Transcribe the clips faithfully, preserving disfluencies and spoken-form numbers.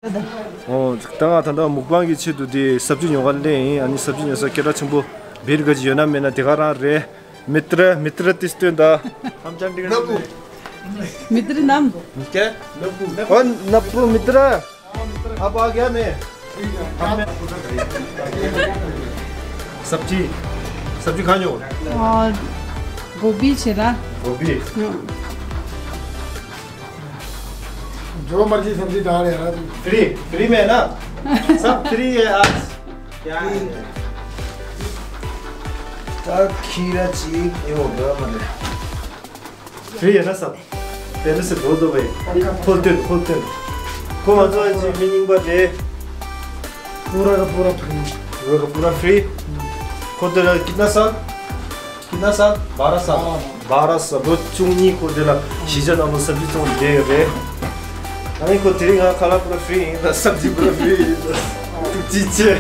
ཨོ། ད་ང་ད་ལྟ་མུག་པང་གི་ཆེད་དུ་དེ་སབ་ཇི་ཉོ་ག་སླེབས་ཡིན། ཨ་ནི་སབ་ཇི་ཉོ་ས་སྐད་གྲགས་ཆེན་པོ་བིར་ག་ཅིག་ཡོད་ན་མེད་ན་དེ་ག་རང་རེད། མི་ཏྲ་མི་ཏྲ་ཏི་སྟོན་ད། मित्र नाम? क्या? ओ नप्पू मित्र। आप आ गया मैं। सब्जी, सब्जी खाने हो? और गोभी छिरा। गोभी। हाँ। जो मर्जी सब्जी डाल यार। फ्री, फ्री में है ना? सब फ्री है आज। क्या है? खीरा चीज ये होगा मतलब। फ्री है ना सब? पहले से बोल दो भाई। खोलते खोलते। को मजा आए जी मीनिंग बात है। पूरा का पूरा फ्री। पूरा का पूरा फ्री। खोलते रहो, कितना साल? कितना साल? बारह साल। बारह साल। बहुत चुंगी खोलते ला। सीजन अब सब्जी तो दे रहे। अरे को तेरी हाँ खाला पूरा फ्री, सब्जी पूरा फ्री। चीचे।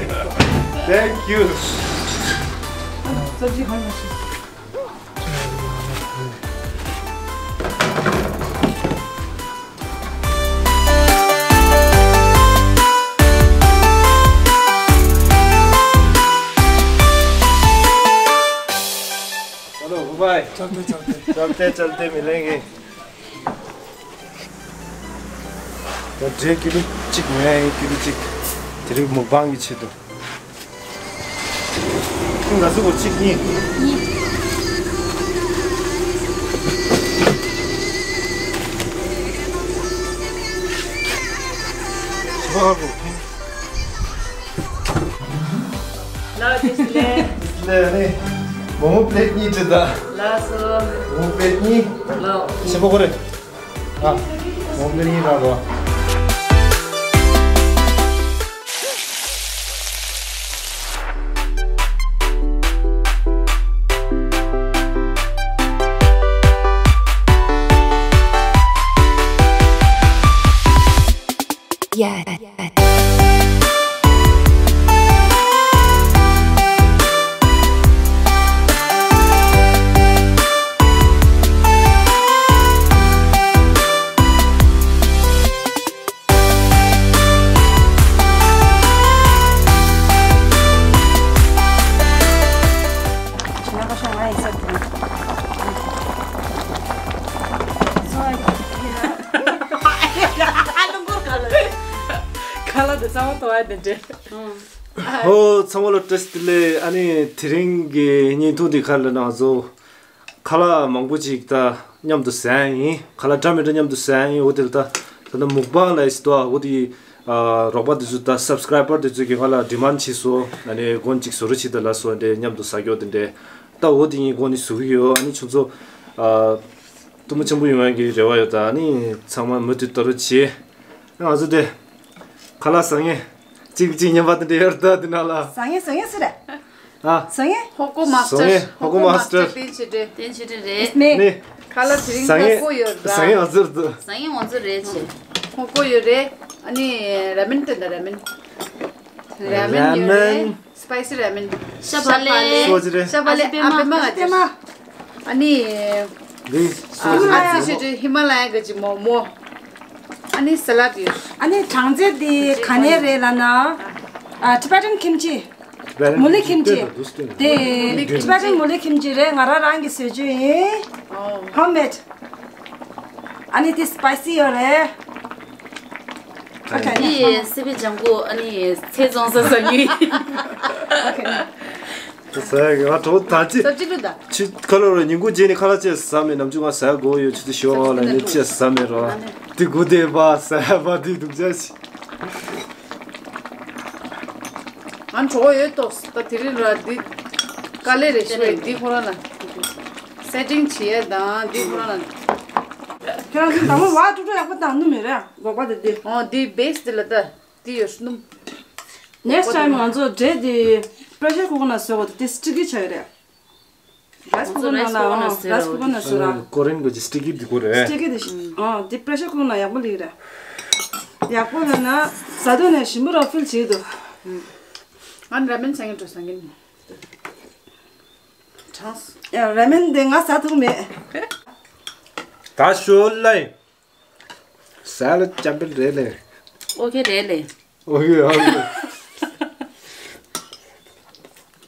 Thank you. सब्जी खाना। चलो, बाय। चलते, चलते। चलते, चलते मिलेंगे। ད་འབྲས་ཀི་ལོ་གཅིག་ཉོས་ཡིན། ཀི་ལོ་གཅིག་དེ་རིང་མུག་པང་གི་ཆེད་དུ། ང་ཚོ་གོ་གཅིག་གཉིས། གཉིས། ལགས་སོ། ལགས་ནི། མོག་མོག་པླེ་ཊི་གཉིས་བྲིས་ད། ལགས་སོ། མོག་མོག་པླེ་ཊི་གཉིས། ལགས། ཆེན་པོ་ཁོ་རེ། ཨ། མོག་མོག་པླེ་ཊི་གཉིས་རག་གོ། Yeah. ཁ་ལག་དེ་གཙང་མ་གཏོང་ཡ་དེ་འདྲ། ཧོ། ཚང་མ་ལ་བཀྲ་ཤིས་བདེ་ལེགས། ཨ་ནི་དེ་རིང་གི་བརྙན་ཐུང་འདི་ཁ་ལ་ང་ཚོ་ཁ་ལག་མང་པོ་ཅིག་ད་མཉམ་དུ་ཟ་ཡ་ཡིན། ཁ་ལག་འདྲ་མི་འདྲ་མཉམ་དུ་ཟ་ཡ་ཡིན། འོ་དེ་ལ་ད་ད་ལྟ་མུག་པང་ལ་ཡིས་དོ། འོ་དེ་ཨ་རོགས་པ་དེ་ཚོ་ད་སབ་སི་ཀ་རའི་བར་དེ་ཚོ་གི་ང་ལ་ཌི་མན་ཌི་བྱས་སོང་། ཨ་ནི་མགོན་གཅིག་བཟོ་རོགས་བྱེད་ད་ལབ་སོང་། འདྲ་མཉམ་དུ་ཟ་རྒྱུ་དེ་འདྲ་ད་འོ་དེ་ངས་མགོ་ནས་བཟོ་གི་ཡོད། ཨ་ནི་ཁྱོད་ཚོ་ཨ་གཏུམ་པོ་ཆེན་པོ་ཡོང་ཡ་གི་རེ་བ་ཡོད། ད་ཨ་ནི་ཚང་མ་མུ་མཐུད་ལྟ་རོགས་བྱེད། ང་ཚོ་དེ་ཁ་ལག་ཟ་མཁན་གཅིག་གཅིག་ཉན་པ་དེ་འདྲ་ཡོད་ད། དེ་ནང་ལ་ཟ་མཁན་ཟ་མཁན་སུ་རེད། ཨ། ཟ་མཁན། ཧོ་ཀོ་མཱ་སི་ཊར། ཧོ་ཀོ་མཱ་སི་ཊར། བསྟན་ཆེ་དྲེ། བསྟན་ཆེ་དྲེ་རེད། ནི། ཁ་ལག་དེ་རིང་ཧོ་ཀོ་ཡོད་ར། ཟ་མཁན་ང་ཚོ་རེད་ད། ཟ་མཁན་ང་ཚོ་རེད་ཆེ། ཧོ་ཀོ་ཡོད་རེད། ཨ་ནི་ར་མེན་སྟོན་ད། ར་མེན། ར་མེན་ཡོད་རེད། ར་མེན། སི་པའི་སི་ར་མེན། ཤ་བག་ལེབ། སོ་ཅི་རེད། ཤ་བག་ལེབ། ཨ་པེ་མ། ཨ་པེ་མ། ཨ་ནི། འདི་སོ་ཅི་རེད། ཨ་ཙི་ཞུ་ཅི། ཧི་མ་ལ་ཡ་གི་ཅི་མོག་མོག་ཨ་ནི་ས་ལད་ཡོད། ཨ་ནི་གྲངས་ཚད་འདི་ག་ནས་རེད་ལབ་ན། ཨ། ཊི་བེ་ཊན་ཁིམ་ཅི། མུ་ལི་ཁིམ་ཅི། དེ་ཊི་བེ་ཊན་མུ་ལི་ཁིམ་ཅི་རེད། ང་རང་རང་གི་བཟོ་རྒྱུ་ཡིན། ཧོམ་མེད། ཨ་ནི་དེ་སི་པའི་སི་ཡོད་རེད། ཨ་ཁ་ནི། དེ་སི་པན་ལྗང་གུ། ཨ་ནི་ཚལ་བཙོང་ས་ཟ་རྒྱུ་ཡིན། ཨ་ཁ་ནི། ཟ་ཡ་གི་ང་གྲོགས་ད་ཅི། སབ་ཇི་ལུ་ད། ཁ་ལོ་རོ་ཉིན་གུང་རྗེས་ནས་ཁ་ལག་ཅིག་ཟ་མེད། ནམ་རྒྱུན་ང་ཟ་ཡ་དགོས་ཡོད། ཆུ་ཚོད་ཞོ་ལ་ནི་ཅི་ཟ་མེད་རོ། དེ་དགུ་དེ་བ་ཟ་ཡ་བ་དེ་སྡུག་ཅག་ཅིག་ང་གྲོགས་ཡོད་ཏོ། ད་དེ་རིང་ར་འདི་དཀའ་ལས་རེད་ཤི་བས། འདི་ཁོ་རང་ལ་སེ་ཊིང་བྱེད་ཡ་དང་། འདི་ཁོ་རང་ལ། ཁྱེད་རང་ཚོ་དང་པོ་བ་ཀྲུག་ཀྲུག་ཡག་པོ་བཏང་ནུ་མེད་ར། སྒོག་པ་དེ་འདི། ཨོ་འདི་བེ་སི་འདི་ལ་ད་འདི་ཡོད་སྣུམ། ནེགསི་ཊའིམ་ང་ཚོ་འབྲས་འདི་པེ་རེ་ཤར་ཀུ་ཀར་ནང་བཟོས་པ་དེ་སི་ཊི་ཀི་ཆགས་ཡོད་རེད། རའི་སི་ཀུ་ཀར་ནང་ལ། ཨོ་རའི་སི་ཀུ་ཀར་ནང་བཟོས་ར། ཀོ་རེན་གི་ཅི་སི་ཊི་ཀི་འདི་ཀོ་རེད། སི་ཊི་ཀི་འདི་ཤི། ཨོ་འདི་པེ་རེ་ཤར་ཀུ་ཀར་ནང་ཡག་པོ་ལིག་ར། ཡག་པོ་ལ་ན་ཟ་དུས་ནས་ཞིམ་པོ་ར་ཕིལ་བྱེད་འདུག་ང་ར་མེན་ཟ་མཁན་འགྲོ་ཟ་མཁན། གྲངས། ཡ་ར་མེན་འདི་ང་ཟ་ཐུབ་མེད། ད་ཞོ་ལ་ཡིན། ཟ་ལ་ཅམ་པེལ་རེད་ལེ། ཨོ་ཁེ་རེད་ལེ། ཨོ་ཡོད་ཨོ་ཡོད།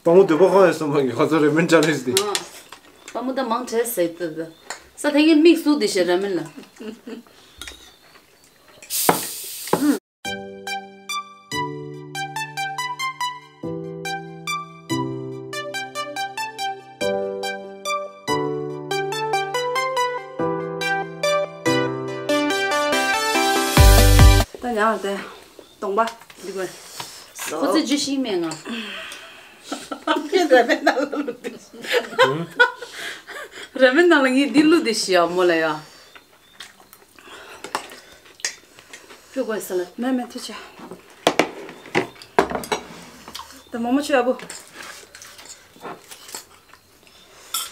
དཔའ་མོ་འདོད་པ་ཁོང་ཡང་སོང་མ་གི་ཁོ་ཚོ་རེ་མིན་ཅ་ལེ་ཟི། དཔའ་མོ་ད་མང་དྲགས་ཟེར་ཏེ། ས་ཐེངས་ཀྱི་མིག་སུ་དེ་ཞེ་ར་མིན་ལ། ད་ཉང་དེ་གདོང་པ་འདི་གོ། ཁོ་ཚོས་ཇི་ཤིག་མེད་ང་། ར་མེན་ནང་ལ་ལུ་དེ། ར་མེན་ནང་ལ་ངས་འདི་ལུ་དེ་ཤི་ཡ་མོ་ལ་ཡ། ཕུད་དགོས་ས་ལ། མེད་མེད་ཐུ་ཆེ། ད་མོག་མོག་ཆུ་ཡག་པོ།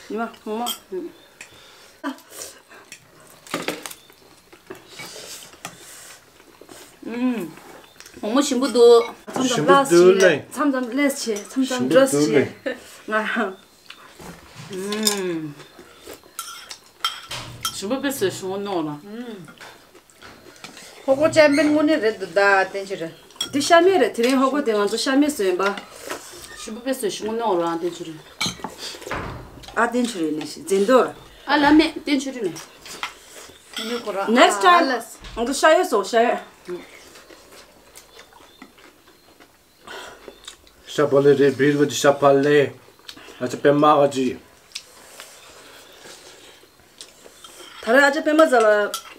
ཉི་མ་མོག་མོག་ཨུམ། མོག་མོག་ཞིམ་པོ་འདུག་མཚམས་མཚམས་ཞིམ་པོ་ལས་འདུག་བྱེད། ལེ། མཚམས་མཚམས་ལས་བྱེད། མཚམས་མཚམས་ཞིམ་པོ་འགྲོས་འདུག་བྱེད། ལེ། ང་། ཨུམ། ཞིམ་པོ་དཔེ་བཟོས་བྱུང་ནོ་ལ། ཧོ་ཀོ་ཅན་པན་དངོས་གནས་རེད་འདུག་ད་བསྟན་ཆེ་རེད། འདི་ཤ་མེད་རེད། དེ་རིང་ཧོ་ཀོ་དེ་ང་ཚོ་ཤ་མེད་བཟོས་ཡིན་པ། ཞིམ་པོ་དཔེ་བཟོས་བྱུང་ནོ་ལ་བསྟན་ཆེ་རེད། ཨ་བསྟན་ཆེ་རེད་ནི་ཤི་འཛིན་དོར། ཨ་ལ་མེད་བསྟན་ཆེ་རེད་མེད། Next time ང་ཚོ་ཤ་ཡོད་སོ་ཤ་ཡོད། ཤ་བ་ལེ་རེད་བིར་བ་ཅི་ཤ་བ་ལེ། ཨ་ཅི་པེ་མ་ག་ཅི། ད་རེས་ཨ་ཅི་པེ་མ་ཟ་ལ་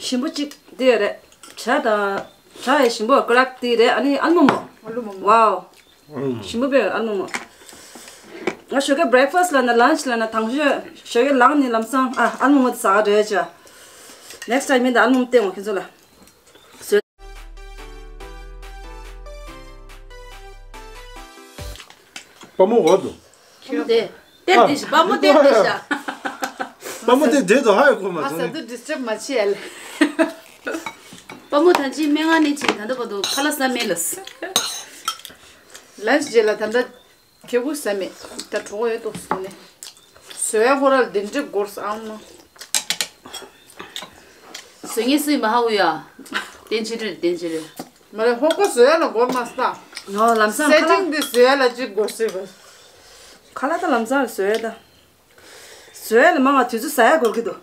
ཞིམ་པོ་གཅིག་དེ་རེད། ཇ་དང་ཇ་ཡི་ཞིམ་པོ་ཀ་རག་དེ་རེད། ཨ་ནི་ཨལ་མོ་མོ། ཨལ་མོ་མོ། ཝའོ། ཞིམ་པོ་བེ་ཨལ་མོ་མོ། ང་ཞོགས་ཀས་breakfast ལ་ན་lunch ལ་ན་དང་ཤོས་ཞོགས་ཀས་ལངས་ནས་ལམ་སང་ཨ་ཨལ་མོ་མོ་དེ་ཟ་ག་འགྲོ་ཡ་ཅ། Next time མིན་ད་ཨལ་མོ་མོ་བསྟན་འོ་ཁྱེད་ཚོ་ལ། དཔའ་མོ་འོག་ཏུ། དཔའ་མོ་དེ། གཏེར་དེ་ཤ། དཔའ་མོ་གཏེར་དེ་ཤ། དཔའ་མོ་དེ་བསྡད་དོ་ཧ་ཡོད་གོ་མ་ང་སོང་ཟ་ནི། དུ་disturb མ་བྱེད་ཨ་ལེ། དཔའ་མོ་ཐང་ཅིག་སྨན་ཁང་ནས་ཕྱིན་ད་ལྟ་བར་དུ་ཁ་ལག་ཟ་མེད་ལ། Lunch རྗེས་ལ་ད་ལྟ། ཁེ་བུ་ཟ་མེད། ད་གྲོགས་ཡོད་དོ་སོང་ནས། བཟོ་ཡ་ཁོ་ར་ལ་དེ་འདྲི་སྒོར་སའང་མ། བཟོ་ངེས་སུ་ཡིན་པ་ཧ་གོ་ཡ། བསྟན་ཆེ་རེད་བསྟན་ཆེ་རེད། མ་རེད་ཧོ་ཀོ་བཟོ་ཡ་ལ་སྒོར་མ་ས། ང་ལམ་སང་ཁ་ལག་setting འདི་བཟོ་ཡ་ལ་ཅིག་སྒོར་སོད་པ། ཁ་ལག་ད་ལམ་སང་བཟོ་ཡ་ད། བཟོ་ཡ་ལ་མང་ང་དུས་ཚོད་ཟ་ཡ་སྒོར་གི་འདུག་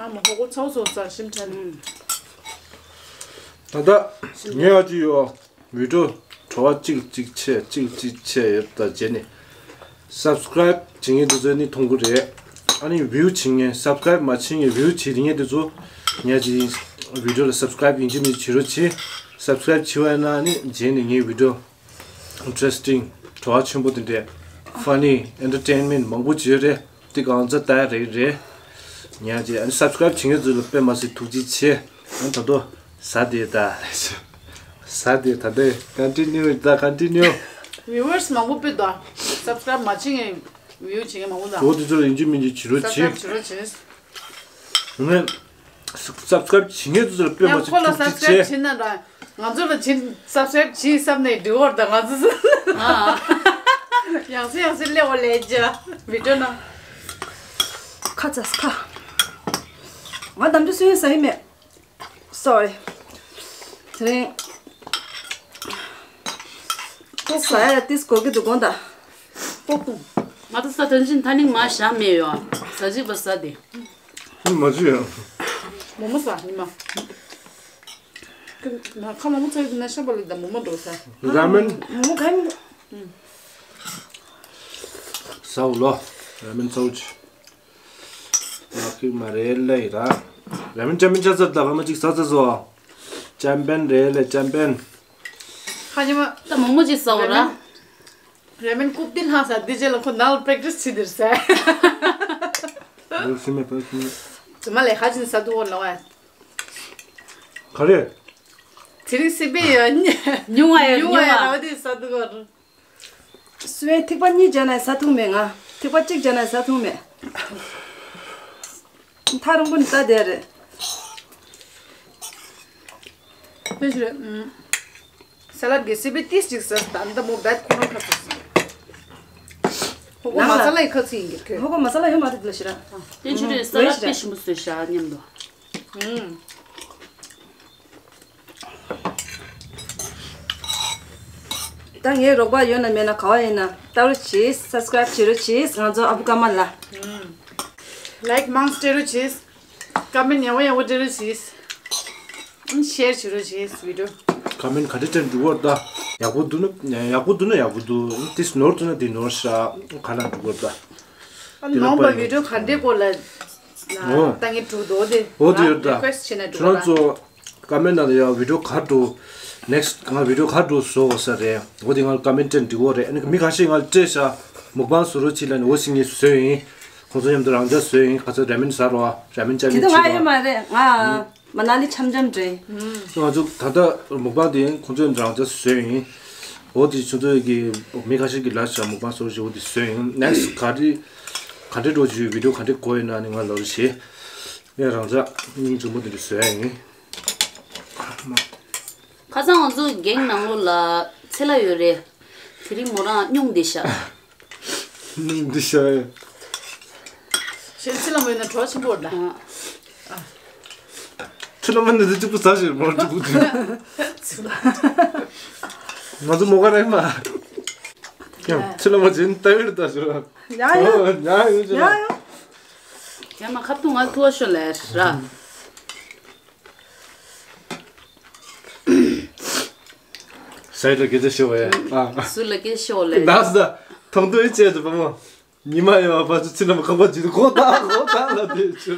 ཨ་མ་ཧོ་ཀོ་ཚའོ་ཚའོ་ཟ་ཞིམ་ཁྲ་ནི། ད་ལྟ་ཉེ་བ་ཅི་ཡོད། video གྲོགས་གཅིག་གཅིག་ཆེ་གཅིག་གཅིག་ཆེ་ཡོད་ད་རྗེས་ནས་subscribe བྱེད་མཁན་དེ་ཚོ་ནི་མཐོང་གི་རེད། ཨ་ནི་view བྱེད་མཁན་subscribe མ་བྱེད་མཁན་view བྱེད་མཁན་དེ་ཚོ་ཉག་ཅིག་video ལ་subscribe ཡིན་གཅིག་མིན་གཅིག་བྱེད་རོགས་གྱིས། subscribe བྱེད་པ་ཡིན་ན་ནི་རྗེས་ནས་ངའི་video interesting གྲོགས་ཆེན་པོ་དེ་འདྲས་funny entertainment མང་པོ་བྱེད་རེད། དེ་གང་ཚ་ལྟ་རེད་རེད། ཉག་ཅིག་ཨ་ནི་subscribe བྱེད་མཁན་ཚོ་ལ་དཔེ་མ་སྲིད་ཐུགས་རྗེ་ཆེ། ཨ་ད་དོ། ཟ་དེ་ད། ཟ་དེ་ད་དེ་continue ད་continue། viewers མང་པོ་དཔེ་འདུག subscribe མ་བྱེད་མཁན་view བྱེད་མཁན་མང་པོ་འདུག་འོ་དེ་ཚོ་ལ་ཡིན་གཅིག་མིན་གཅིག་བྱེད་རོགས་བྱེད། subscribe བྱེད་རོགས་བྱེད། ངས་subscribe བྱེད་མཁན་ཚོ་ལ་དཔེ་མ་ཡང་ཁོ་ལ་སྲིད་ཐུགས་རྗེ་ཆེ། subscribe བྱེད་ན་འདྲ། ང་ཚོ་ལ་བྱེད་subscribe བྱེད་བསམ་ནས་འདྲི་བར་དང་ང་ཚོ་ཚོ། ཡང་སེ་ཡང་སེ་སླེབས་པ་ལས་ཅ། video ནང་། ཁ་ཚ་ཁ། ང་དམ་ཆུ་སུན་ཟ་ཡི་མེད། Sorry། དེ་རིང་ཏོག་ཟ་ཡ་ཏིས་གོ་གི་འདུག་དགོངས་དག་ཏོག་ཏོག་ང་ཚོ་ས་དོན་ཆེན་ཐ་ནིང་མ་བཞག་མེད་ཡོད། ཟ་ཅིག་པ་ཟ་དེ། མ་ཟོས་ཡ། མོག་མོག་ཟ་ཉི་མ། ཁ་མང་པོ་ཚ་ཡོད་ན་ཤ་བ་ལི་དང་མོག་མོག་འགྲོ་ས། ར་མེན། མོག་མོག་ག་ཡིན། ཟའོ་ལོ། ར་མེན་ཚའོ་ཆི། མ་ཁི་མ་རེད་ལེ་ར། ར་མེན་ཅམ་པན་ཅ་ཚར་ད་བ་མ་ཅིག་ཟ་ཚར་སོ། ཅམ་པན་རེད་ལེ་ཅམ་པན། ཁ་ཉི་མ། ད་མོག་མོག་ཅིག་ཟའོ་ར། ར་མེན་རྐུབ་སྟེགས་ལྷག་ས་འདི་རྗེས་ལ་ཁོ་ནལ་practice བྱེད་དེར་ཟ། ཕར་ཤི་མེད་ཕར་ཤི་མེད། ཚོ་མ་ལས་ཁ་ཅིན་ཟ་ཐུབ་བོ་ལ་བ། ག་རེ། དེ་རིང་སི་པི་ཡ་ཉུང་བ་ཡ་ཉུང་བ་ཡ་ཉུང་བ་ཡ་ར་བ་དེ་ཟ་ཐུབ་བོ། སུ་ཡན་ཐིགས་པ་གཉིས་བརྒྱབ་ན་ཟ་ཐུབ་མེད་ང་། ཐིགས་པ་གཅིག་བརྒྱབ་ན་ཟ་ཐུབ་མེད། ཐག་རིང་པོ་ནས་ལྟ་བསྡད་རེད། དེ་ཞུ་རེད། ས་ལད་གི་སི་པི་ཏིས་ཅིག་ཟ་ད་འདི་མོ་བད་ཁོ་རང་ཁ་ཚུགས། ཕོ་བོ་མ་ས་ལ་ཡི་ཁ་ཚིག་ཡིན་གྱི་ཁྱོད། ཕོ་བོ་མ་ས་ལ་ཡོད་མ་རེད་ལ་ཤི་ར། བསྟན་ཆོས་རེད་ས་ལ་དཔེ་ཞིམ་པོ་བཟོས་ཤག་མཉམ་དུ། ད་ངའི་རོགས་པ་ཡོད་ན་མེད་ན་ག་བ་ཡིན་ན་ལྟ་རོགས་གྱིས། སབ་སི་ཀ་རེབ་བྱེད་རོགས་གྱིས། ང་ཚོ་ཨ་བུ་ཀ་མ་ལ། ལའིག་མང་སྤྲད་རོགས་གྱིས། ཀ་མེན་ཡག་པོ་ཡག་པོ་སྤྲད་རོགས་གྱིས། ཤེར་བྱེད་རོགས་གྱིས་བི་ཌིའོ། ཀ་མེན་ག་འདྲ་སྤྲད་འགྲོ་བར་ད། ཡག་པོ་འདུག་ན་ཡག་པོ་འདུག་ན་ཡག་པོ་འདུག་དེ་ནོར་འདུག་ན་དེ་ནོར་ཤག་ག་ལ་འགྲོ་བར་ད། ཨ་དེ་ལ་ནོར་པ་བི་ཌིའོ་ག་འདྲའི་སྐོར་ལ་ཨོ། ལྟ་ངེས་འགྲོ་འདུག་དེ་འོ་དེ་ཡོད་ད། རི་ཀུ་ཨེ་སི་བྱེད་ན་འགྲོ་ཁྱོད་རང་ད། ཚོ་ཀ་མེན་ནང་ལ་ཡང་བི་ཌིའོ་ག་འགྲོ། ནེག་སི་ཊི་ང་བི་ཌིའོ་ག་འགྲོ་བཟོ་དགོས་ས་རེད། འོ་དེ་ང་ལ་ཀ་མེན་སྤྲད་འགྲིག་གོ་རེད། ཨ་ནི་མི་ཁ་ཤས་ང་ལ་སྤྲད་ཤག་མུག་བང་བཟོ་རོགས་བྱེད་ལབ་ནས། འོ་སི་ངས་བཟོས་ཡིན། ཁོང་ཚོ་མཉམ་དུ་རང་ཅག་བཟོས་ཡིན། ཁ་ཚ་ར་མེན་ཟ་རོགས་ཨ། ར་མེན་ཅ་དེ་ལེན་ཚོ་བྱེད་ང་ཡོད་རོགས་མ་རེད། ང་མ་ན་ལི་འཆམ་འཆམ་འདྲ་ཡིན། ང་ཚོ་ད་ལྟ་མུག་བང་དེ་ཁོང་ཚོས་རང་ཅག་བཟོས་ཡིན། འོ་དེ་ཁྱོད་ཚོ་གི་མི་ཁ་ཤས་ཀྱི་ལ་ཤག་མུག་བང་བཟོ་རོགས་བྱེད། འོ་དེ་བཟོས་ཡིན། ནེག་སི་ཊི་ག་རེ་ག་འདྲ་འགྲོ་རྒྱུའི་བི་ཌིའོ་ག་འདྲ་དགོས་ཡོད་ན་ནི་ང་ལབ་རོགས་བྱེད། ངས་རང་ཅག་སྙིང་རྗེ་མོ་དེ་འདྲ་བཟོས་ཡིན། ཁ་སང་ང་ཚོ་གེང་ནང་ལོགས་ལ་ཚེ་ལ་ཡོད་རེད། དེ་རིང་མོ་རང་སྙུང་བསྡད་ཤག་སྙུང་བསྡད་ཤག་ཨེ། ཤེར་ཚེ་ལ་མོ་ཡོད་ན་གྲོགས་ཆེན་པོ་རེད་ད། ཨ། ཚེ་ལ་མོ་ནི་དེ་གཅིག་པུ་ཟ་ཞིག་མོ་གཅིག་པུ་ཅིག་ང་ཚོ་མོ་ག་རེ་མ། ཡང་ཚེ་ལ་མོ་ཇིན་ཏ་ཝེར་ད་ཞུ་ར། ཡང་ཡང་ཡང་ཡང་ཡང་ཡང་། ཡང་མ་ཁ་ཐུག་ང་ཐུ་བ་ཤོ་ལས་ར། ས་ཡི་ལ་སྐད་ཆ་ཤོ་བ་ཡ། ཨ། སུ་ལ་སྐད་ཤོ་ལས། ད་སུ་ད་ཐོང་ཐོང་ཡི་ཅེ་ཏུ་པ་མོ། ཉི་མ་ཡོད་པ་ཚོ་ཚེ་ལ་མོ་ཁག་པ་ཇི་ཏུ་གོ་ད་གོ་ད་ལ་དེ་ཆུ།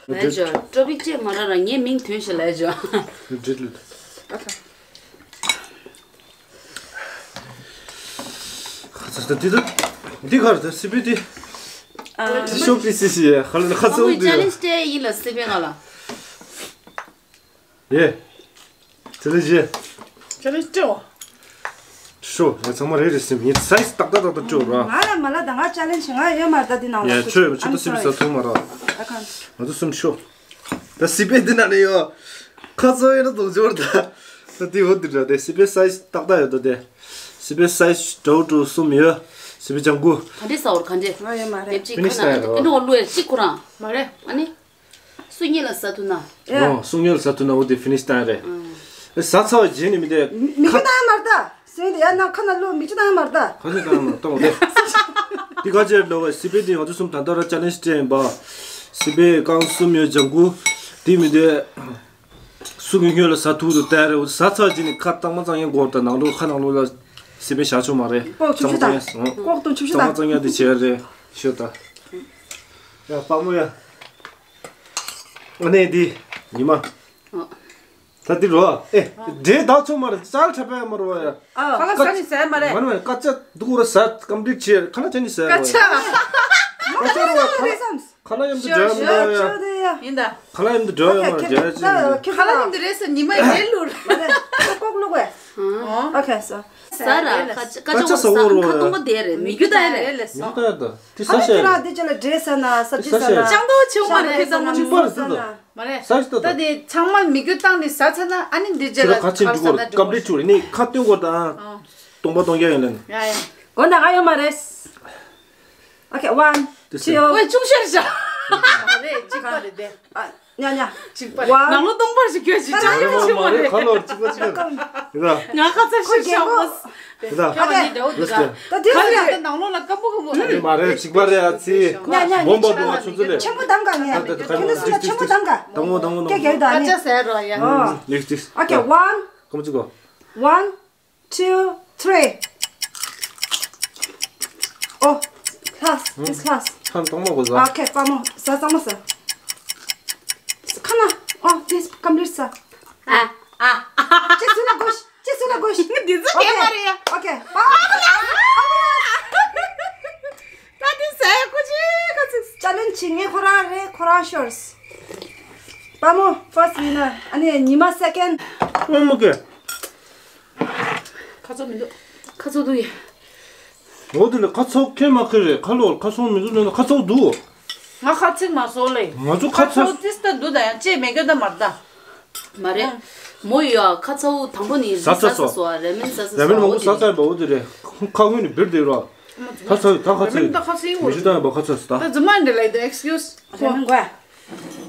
ལས་ཇོ། ཀྲོ་པིག་ཅེ་མ་ར་ར་ངའི་མིང་ཐོན་ཤོ་ལས་ཇོ། འདི་ལ། ཨ་ཁ། ཁ་ཚ་ད་འདི་ད། འདི་གར་ད་སི་པི་འདི། ཨ། ཤོ་པི་སི་སི་ཡ་ཁ་ལ་ཁ་ཚ་འོ་འདི། ཅ་ལེན་ཇི་སྤྲད་ཡིན་ལ་སི་པི་ང་ལ། ཡེ། ཅ་ལེན་ཇི། ཅ་ལེན་ཇི་སྤྲད་འོ། ཤོ་ཡ་ཚང་མ་རེ་རེ་སིམ་ཡིན་སའི་ཛི་ཏག་ཏག་ཏག་ཏག་སྤྲད་ར། ང་ལ་མ་ལ་ད་ང་ཅ་ལེན་ཇི་ང་ཡོད་མ་རེད་ད་འདི་ནང་ལ། ཡ་ཁྱོད་ཁྱོད་ད་སི་པི་ཟ་ཐུབ་མ་ར། ཨ་ཁ། ང་ཚོ་སིམ་ཤོ། ད་སི་པི་འདི་ན་ནི་ཡོ། ཁ་ཚོ་ཡོད་ན་དུང་ཇོར་ད། ད་འདི་འོ་འདི་འདྲ་དེ་སི་པི་སའི་ཛི་ཏག་ཏག་ཡོད་ད་དེ། སི་པི་སའི་ཛི་དྲུག་དྲུག་གསུམ་ཡོད། སི་པི་ལྗང་གུ། ག་འདྲས་ཟ་བར་ག་འདྲས། ང་ཡོད་མ་རེད། དེབ་ཅིག་ཁ་ན་ཨེ་འགྲོ་ལུས་ཅིག་ཁོ་རང་། མ་རེད། ཨ་ནི། སུ་གཉིས་ལ་ཟ་ཐུབ་ན། ཨོ་སུ་གཉིས་ལ་ཟ་ཐུབ་ན་འོ་དེ་ཕི་ནིཤ་བཏང་རེད། ཨ་ཟ་ཚར་བ་རྗེས་ནི་མི་དེ། མིག་ཆུ་བཏང་ཡ་མ་རེད་ད། སེང་དེ་ཡ་ན་ཁ་ན་ལོ་མིག་ཆུ་བཏང་ཡ་མ་རེད་ད། ཁ་ཆུ་བཏང་ཡ་མ་རེད་ད་འོ་དེ། འདི་ག་ཅེར་ལོ་བ་སི་པི་དེ་ང་ཚོ་གསུམ་ད་ལྟ་ར་ཅ་ལེན་ཇི་སྤྲད་ཡིན་པ། སི་པི་རྐང་གསུམ་ཡོད་ལྗང་གུ། དེ་མི་དེ། སུ་གི་སྔོན་ལ་ཟ་ཐུབ་ཏུ་བལྟས་རེད། ཟ་ཚར་རྗེས་ནི་ཁ་གཙང་མ་གཙང་ཡང་དགོས་ད་ནང་ལོགས་ཁ་ནང་ལོགས་ལ་སི་པེ་བཞག་ཆོག་མ་རེད། ལྐོག་ཆུ་ཆུ་དང་། ལྐོག་ཏུ་ཆུ་ཆུ་དང་། གཙང་མ་གཙང་ཡང་དེ་བྱས་རེད་ཤོད་ད། ཡ་དཔའ་མོ་ཡ། ཨ་ནེ་འདི་ཉི་མ། ད་འདི་རོ་ཨེ། འདྲེ་བདག་ཆོག་མ་རེད་ཅར་ཁྲ་པའི་མ་རོ་ཡ། ཁ་ལག་ཟ་ནི་ཟ་མ་རེད། མ་རེད་ཀ་ཅ་འདུག་ར་ཟ་ཀམ་པི་ལིཊ་བྱས་ཁ་ལག་ཅ་ནི་ཟ་རོ་ཡ། ཀ་ཅ་རོ་ཁ་ལག་ཁ་ལག་མཉམ་དུ་འགྲོ་ཡ་མི་འགྲོ་ཡ། ཡིན་ད། ཁ་ལག་མཉམ་དུ་འགྲོ་ཡ་མ་འགྲོ་ཡ་ཅི་ཡིན་ད། ཁ་ལག་མཉམ་དུ་རེད་ཟེར་ཉི་མ་ཡིན་ལུར། ལྐོག་བླུགས་པས། ཨོ་ཁེ་སོ། ཟ་ར་ཁ་ཁ་ཆ་ཁ་ཆ་ཟ་ས་འོ་རོ་ཁ་ཡ། སྟོང་པ་དེ་རེད་མི་རྒྱུ་ད་ཡ་རེད། མི་རྒྱུ་ད་ཡ་ད་དེ་ཨ་ཟ་ནི་ཤེས། ཁྱེད་རང་དེ་ཅི་ལ་འབྲས་ཟ་ན་སབ་ཇི་ཟ་ན། ཅང་ཏོ་ཆེ་བ་མ་རེད་ཁེ་ད་ང་ཆུ་པར་ཟ་ད། མ་རེད། ཟ་ཞིག་ད་ད། ད་དེ་ཚང་མ་མི་རྒྱུ་བཏང་ནས་ཟ་ཚར་ན་ཨ་ནི་འདི་རྗེས་ཁྱེད་ལ་ཁ་ཆེ་ཁར་འགྲོ་ཟ་ན་གོ་ཀམ་པི་ལིཊ་ཆུ་རེད་ནི་ཁ་སྟོན་དགོས་དང་། སྟོང་པ་སྟོང་རྐྱང་ཡིན་ལན། ཡ་ཡ། དགོན་ད་ག་ཡོད་མ་རེད། Okay, one, this two. ཨོའི་ཆུང་ཤར་བཞག་མ་རེད་གཅིག་པ་རེད་དེ། ཨ་ཉ་ཉ། གཅིག་པ་རེད། ནང་ལོ་སྟོང་པར་ཞིག་གྱོད་ཞིག་ཅང་ཡོད་ཞིག་མ་རེད། ཁ་ལོར་གཅིག་པ་གཅིག་པ་རེད། ང་ཁ་ཚ་ཤི་ཤག་མོ། ད་ཁ་ལ་ནི་འདྲ་བོ་འདུག་ད། ད་དེ་ཁ་ལ་ནི་ནང་ལོགས་ལ་སྐམ་པོ་སྐམ་པོ་རེད། མ་རེད་གཅིག་པ་རེད་ཨ་ཙི། ཉ་ཉ་ཉ། སྦོམ་པ་འདུག་ང་ཆུང་ཚོད་ལས། ཆེན་པོ་དང་ག་ངས། ད་ད་ད་ཁ་ཁྱོད་ཚོ་ལ་ཆེན་པོ་དང་ག་དང་མོ་དང་མོ་དང་མོ། སྐད་རྒྱག་ད་ཨ་ནི། ཁ་ཆ་ཟེར་རོ་ཡ། ཨོ། ནེགསི་ཊི་ནེགསི་ཊི། Okay, one. སྐམ་པོ་གཅིག་གོ། One, two, three. Oh, class, this class. ཁམ་གཏོང་མ་གོ་ཟ། Okay, དཔའ་མོ། ཟ་གཙང་མ་ཟ། ཁ་ན། Oh, this complete ཟ། ཨ་ཨ། ཅི་སུ་ལ་གོ་ཤི། ཅི་སུ་ལ་གོ་ཤི། ང་འདི་ཚོ་དེ་མ་རེད་ཡ། Okay, okay. ད་འདི་ཟ་ཡ་ཁོ་ཅི་ག་ཚིག་ཅ་ལེན་ཇི་ངས་ཁོ་རང་རེད་ཁོ་རང་ཤོར། དཔའ་མོ་ཕར་སི་ཊི་ཡིན་ན་ཨ་ནི་ཉི་མ་སེ་ཀེན་ཌི། དཔའ་མོ་གི། ཁ་ཚོགས་མི་འདུག་ཁ་ཚོགས་འདུག་ཡ། འོ་དེ་ལས་ཁ་ཚོགས་ཁྱེད་མ་ཁེ་རེད་ཁ་ལོར་ཁ་ཚོགས་མི་འདུག་ལབ་ན་ཁ་ཚོགས་འདུག་ང་ཁ་ཚིག་མ་བཟོ་ལེ། ང་ཚོ་ཁ་ཚོགས། ཁ་ཚོགས་ཏིས་ཏ་འདུག་ད་ཡང་ཅེས་མེད་གི་ད་མར་ད། མ་རེད། མོ་ཡོད་ཨ་ཁ་ཚ་བོ་དང་པོ་ནི་རི་ཟ་ས་ས་སོ་ཨ་རེ་མེན་ཟ་ས་རེ་མེན་མང་པོ་ཟ་ས་ཡིན་པ་འོ་དེ་རེད། ཁ་སྔོན་ནས་བིར་དེ་རོ། ཁ་ཚ་ཡོད། ད་ཁ་ཚ་ཡོད། མི་ཤི་ད་ཡོད་པ་ཁ་ཚ་ཡོད་ད། ད་རྫུན་མ་འདྲ་ལབ་ད་excuse། རེ་མིན་གོ་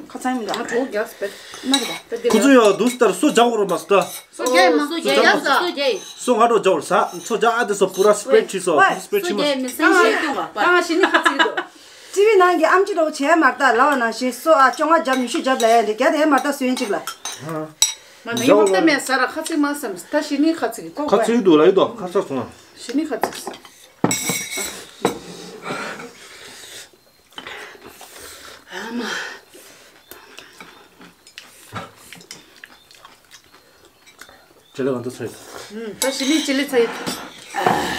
ཁ་ཚ་མི་འདུག་ང་གྲོགས་རྒྱག་སྤེལ། མ་རེད་པ། ཁོ་ཚོ་ཡང་འདུག་ལྟར་སོ་རྒྱག་དགོས་རེད་མ་སོ་ད། སོ་རྒྱག་མ་སོ་རྒྱག་ཡ་ས། སོ་རྒྱག་སོ་ང་གྲོགས་རྒྱག་རེད་ས། སོ་རྒྱག་ཨ་དེ་སོ་པུ་ར་spread བྱས་སོ་spread བྱས་མ་སོ། ད་ང་ཞི་ནི་ཁ་ཚིག་འདུག་ཊི་ཝི་ནང་གི་ཨམ་ཆི་རོ་བྱས་མ་རེད་ད་ལབ་པ་ནང་བཞིན་སོ་ཨ་བཅོ་ལྔ་རྒྱབ་ཉི་ཤུ་རྒྱབ་ལབ་ཡ་འདི་རྒྱ་དེ་མ་རེད་ད་སུན་གཅིག་ལ། མ་ནི་མ་ལྟ་མེད་ས་ར་ཁ་ཚིག་མ་བསམ་ད་ཞི་ནི་ཁ་ཚིག་ལྟོགས་ཁ་པས། ཚིག་འདུག་ལ་ཡོད་དོ་ཁ་ཚ་སོང་། ཞི་ནི་ཁ་ཚིག་ཨ་མ། ཅི་ལ་གང་དུ་ཚོད། ད་ཞི་ནི་ཅི་ལི་ཚ་ཡི།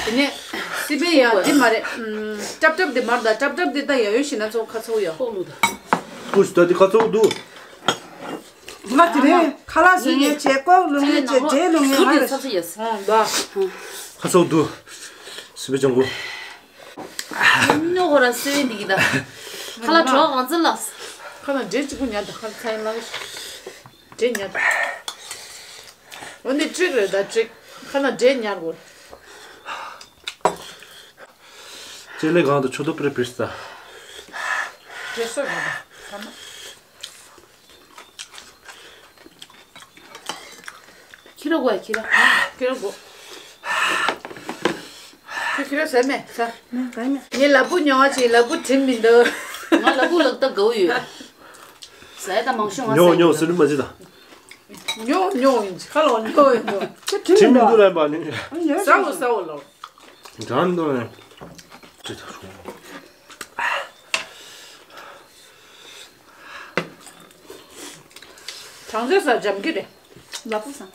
དེ་ནས་སི་པན་ཡ་འདི་མ་རེད། ཀྲབ་ཀྲབ་འདི་མར་ད་ཀྲབ་ཀྲབ་འདི་ད་ཡ་ཡོད་ཞི་ན་ཚོ་ཁ་ཚོ་ཡ། ཁོག་ལུ་ད། ཀུ་ཤུ་ད་འདི་ཁ་ཚོ་འདུག་ང་དེ་རིང་ཁ་ལག་བཟོ་མཁན་བྱས་ལྐོག་བླུག་མཁན་བྱས་འབྲས་བླུག་མཁན་ང་རེད། ཚ་ཚ་ཡ། ཁ་ཚོ་འདུག་སི་པན་ལྗང་གུ། ཉོ་ཧོ་ར་སི་པན་འདི་གི་ད། ཁ་ལག་གྲོགས་གང་ཚ་ལགས། ཁ་ལག་འབྲས་གཅིག་པུ་ཉར་ད་ཁ་ལག་ཚ་ཡ་ལགས། དེ་ཉར། འོ་འདི་ཊིག་རེད་ད་ཊིག་ཁ་ན་འབྲས་ཉར་དགོས། ཅེ་ལེ་གང་དུ་ཆོ་ཏོ་པྲེ་པྲེ་ས། འབྲས་སོ་རེད་ད། ཁྱི་རོ་གོ་ཡ་ཁྱི་རོ། ཁྱི་རོ་གོ། ཁྱི་ཁྱི་རོ་ཟེར་མེད་ས། ངའི་ལ་བུ་ཉོ་བ་ཅིག་ལ་བུ་དྲིམ་མི་འདུག་ང་ལ་བུ་ལག་ཏག་དགའ་བོ་ཡོད། ཟ་ཡ་ད་མང་ཤོས་ང་ཉོ་ཉོ་ཟ་ཡ་སུ་ནི་མ་ཅི་ད། ཉོ་ཉོ་ཡིན་ཅི་ཁ་ལོ་ཉོ་ཡིན་ནོ། ཁྱེད་ཁྲིམས་མི་འདུག་ལབ་པ་ནི། ཟ་འོ་ཟ་འོ་ལོ། འགྲམ་འདུག་ནས། ཅི་ད་ཧྲུང་། གྲང་ཟས་ཟ་འཇམ་གི་རེད། ལ་ཕུག་ས།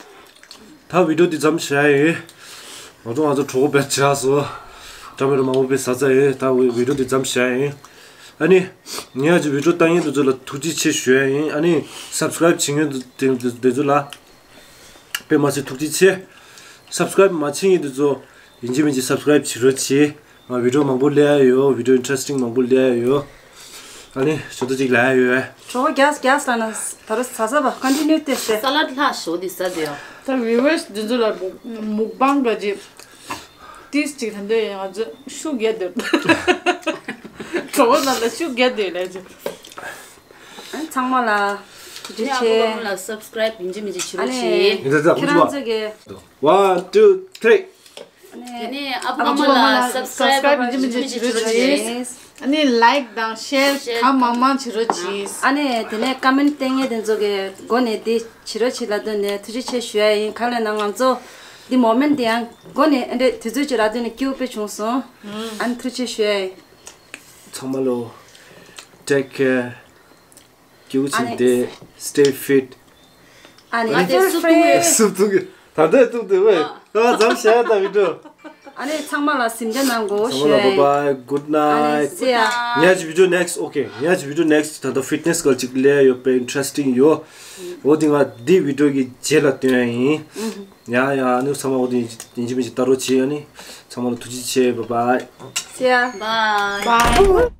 ད་བི་ཌིའོ་འདི་ཙམ་བྱས་ཡིན། ང་ཚོ་ང་ཚོ་གྲོགས་པོ་བེད་བྱས་སོ། འགྲམ་མི་རུ་མང་པོ་བེད་ཟ་ཚ་ཡིན། ད་བི་ཌིའོ་འདི་ཙམ་བྱས་ཡིན། ཨ་ནི། ངས་ཀྱི་བི་ཌིའོ་ལྟ་མཁན་དེ་ཚོ་ལ་ཐུགས་རྗེ་ཆེ་ཞུ་ཡ་ཡིན། ཨ་ནི་སབ་སི་ཀ་རེབ་བྱེད་མཁན་དེ་དེ་ཚོ་ལ་དཔེ་མ་སྲིད་ཐུགས་རྗེ་ཆེ། སབ་སི་ཀ་རེབ་མ་བྱེད་མཁན་དེ་ཚོ་ཡིན་གཅིག་མིན་གཅིག་སབ་སི་ཀ་རེབ་བྱེད་རོགས་གྱིས། ང་བི་ཌིའོ་མང་པོ་སླེབས་ཡ་ཡོད། བི་ཌིའོ་ཨིན་ཊི་རེ་སི་ཊིང་མང་པོ་སླེབས་ཡ་ཡོད། ཨ་ནི་ཞོ་ཏོ་གཅིག་ལ་ཡ་ཡོད། གྲོགས་རྒྱགས་རྒྱགས་ལ་ན་ད་རུ་ཟ་ཟ་བ་ཀོན་ཊི་ནིའུ་ཏེ་སེ། ས་ལད་ལྷག་ཞོ་འདི་ཟ་དེ་ཡོད། ད་བི་ཝར་སི་འདི་ཚོ་ལ་མུག་པང་ག་ཅིག་ཏིས་ཅིག་ད་འདོད་ཡང་ང་ཚོ་ཤུགས་རྒྱག་འདོད། གྲོགས་ནང་ལ་ཤུགས་རྒྱག་འདོད་ལས་ཅིག་ཨ་ཚང་མ་ལ་ཐུགས་རྗེ་ཆེ། ཨ་ནི་ཨ་ཁུ་པ་མོ་ལ་སབ་སི་ཀ་རེབ་ཡིན་གཅིག་མིན་གཅིག་བྱེད་རོགས་གྱིས། ཡིན་ད་ད་ཁྱེད་རང་ཚོ་གི། One, two, three. དེ་ནས་ཨ་ཁུ་པ་མོ་ལ་སབ་སི་ཀ་རེབ་ཡིན་གཅིག་མིན་གཅིག་བྱེད་རོགས་གྱིས། ཨ་ནི་ལའིཀ་དང་ཤེར་གང་མང་མང་བྱེད་རོགས་གྱིས། ཨ་ནི་དེ་ནས་ཀ་མེན་ཊི་བལྟས་མཁན་དེ་ཚོ་གི་སྒོ་ནས་དེ་བྱེད་རོགས་གྱིས་ལབ་དོན་ནས་ཐུགས་རྗེ་ཆེ་ཞུ་ཡ་ཡིན། གང་ལབ་ན་ང་ཚོ་འདི་མོ་མེན་ཊི་དེ་ཡང་སྒོ་ནས་ཨ་འདྲས་དུས་ཚོད་ཅིག་རག་དུས་ནས་སྐྱིད་པོ་དཔེ་བྱུང་སོང་། ཨ་ནི་ཐུགས་རྗེ་ཆེ་ཞུ་ཡ་ཡིན། ཚང་མ་ལོ། Take care. སྐྱིད་པོ་བྱས་ཏེ། Stay fit. ཨ་ནི་ང་དེ་སུབ་བཏུང་ཡོད། སུབ་བཏུང་གི་ད་ལྟ་བཏུང་དུས་ཝེ། ཨ་ཙམ་བྱས་ད་བི་ཌིའོ། ཨ་ནི་ཚང་མ་ལ་གཟིམ་འཇག་གནང་དགོས་ཞུ་ཡ་ཡིན། Bye bye, good night. ཨ་ནི་སེ་ཡ། ཉ་ཅི་བི་ཌིའོ་next, okay. ཉ་ཅི་བི་ཌིའོ་next ད་ལྟ་ཕིཊ་ནེ་སི་སྐོར་ཅིག་ལས་ཡོད་པའི་ཨིན་ཊི་རེ་སི་ཊིང་ཡོད། འོ་དེ་ང་འདི་བི་ཌིའོ་གི་རྗེས་ལ་སྟོན་ཡ་ཡིན། ཡ་ཡ་ཨ་ནི་ཚང་མ་འོ་དེ་ཡིན་གཅིག་མིན་གཅིག་ལྟ་རོགས་བྱེད། ཨ་ནི་ཚང་མ་ལ་ཐུགས་རྗེ་ཆེ། Bye bye. See ya. Bye. Bye.